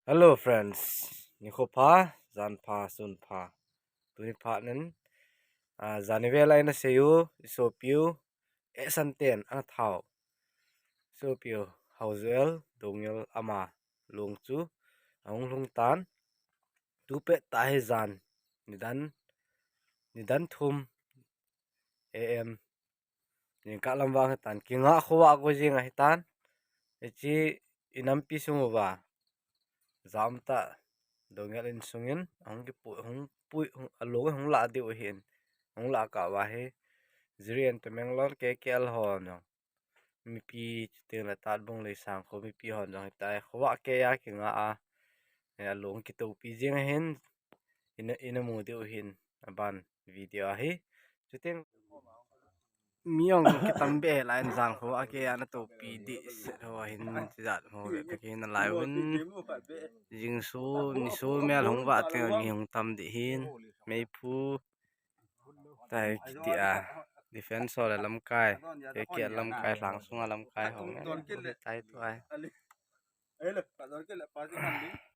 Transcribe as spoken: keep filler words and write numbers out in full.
Hello friends, nikho pha, jan pha, sun pha. Tuni pha nen, ah, jani vel a ina seiyu, isopiu, eh, santen, ana thau. Isopiu, Haujuel, Dongel ama, lung chu, ahung lhung tan. Tupet tah hi jan, nidan, nidan thum, A M. Jingkah lam vang hitan, kinga khovah go jing ahitan. Hichi inampi sung uva. Jam tah Dongel in sungin, hung kipui, hung pui, hung, alung hung lah diu ahin. Hung lah kah uva hi. Jiri and Tamenglong K K L hon jong. Mipi chuteng le Tatbung Leisang kho mipi hon jong hitai. Khovah keiya kinga a. Eh, alung kitopi jing ahin. Ina, ina mu diu ahin. Aban video ahi. Chuteng mi jong kitam be lai in jan khovah keiya na topi ding set ho ahin chijat ho ve. Kaki na lai un. Jingsu, nisu mel hung vah teng mi hung tam ding ahin. Meiphu. Tai kiti a. Defense ho le lamkai. K K L lamkai, Lhangsunga lamkai ho. Tai tu ai.